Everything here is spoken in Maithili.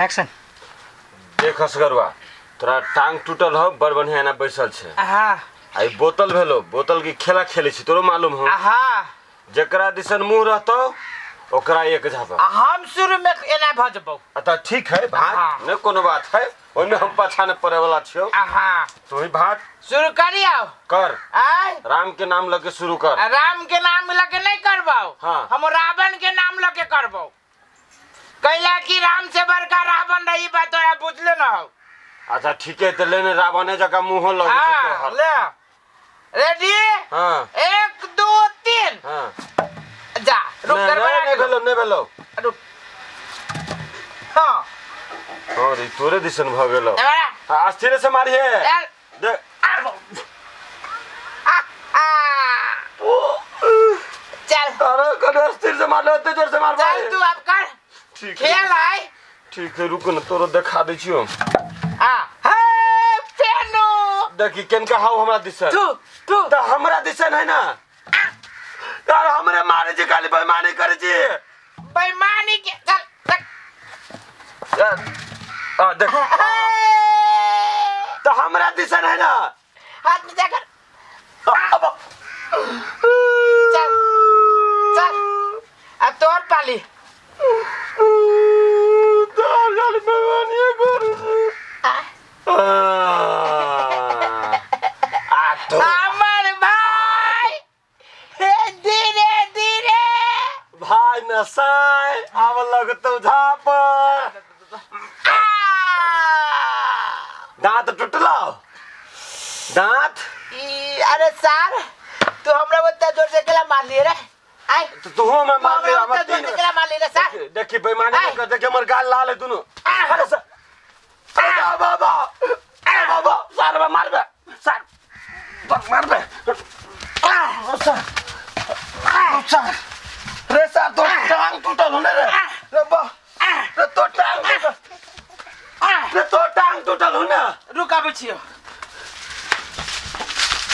एक्शन। देख असगरवा, तोरा टांग टूटल हो, बड़ बढ़िया एना बैसल छै। हाँ। आ ई बोतल भेलो, बोतल के खेला खेले छी, तोरो मालूम हो। हाँ। जकरा दिसन मुंह रहतो ओकरा एक झापा। आ हम शुरू में एना भऽ जेबौ। आ तऽ ठीक है भाग। हाँ। नहीं कोनो बात है, ओहिमे हम पाछा न पड़े वाला छियो। हाँ। तू ही भाग। शुरू करियो। कर। आय। राम के नाम लके शुरू कर। आ राम के नाम लके नहीं करबौ। हाँ। हम रावण के नाम लके करबौ, कैला कि राम से बड़का रावण रही, बात तोरा बुझले न हो। अच्छा ठीक है, तो लेने रावणे जका मुंह लगे छै हाँ, तोहर। ले रेडी। हाँ। 1 2 3। हाँ। जा रुक। नहीं, गड़बड़ा नहीं, नहीं गेलौ। भेलो, नहीं भेलो। रुक। हाँ। और ई तोरे दिसन भ गेलो। एबारा। हाँ, स्थिर से मारिए। चल। देख। आ, आ। चल। अरे कने स्थिर से मारलो, एते जोर से मार। चल तू अब कर। ठीक है। खेल आय। ठीक है, रुक न, तोरो देखा दै छियो। आ हे फेनो। देखी केनका हाउ हमरा दिसन। तू तू त हमरा दिसन है ना यार, हमरे मारे छी, खाली बेईमानी करे छी। बेईमानी के चल चल। यार, आ देख। हे। त हमरा दिसन है ना। हाथ नीचा कर। अब चल चल, अब तोर पाली। तोर खाली बेईमानी करे छी। आ, आ तो हमर भाई हे धीरे धीरे भाई नसाय आब लगतौ झापर। आ! दांत टूटलो, दांत। ई, अरे सार, तू हमरा ओते जोर से केला मार लिए रे? आय। तो तू हमरा मार ले। हमरा हमर ओते जोर तीन से केला मार लिए रे सार? देखी, देखी बेईमानी आय। नहीं कर, देखी हमर गाल लाल है दुनू। आह। अरे सर, अरे बाबा, अरे बाबा, सार बा मार बे, सार बा मार बे। आह, सर, आह, सर रे, सर तो टांग टूटल होने रे, रे बा रे, तो टांग टूटल रे, तो टांग टूटल होने। रुक, आबै छियो।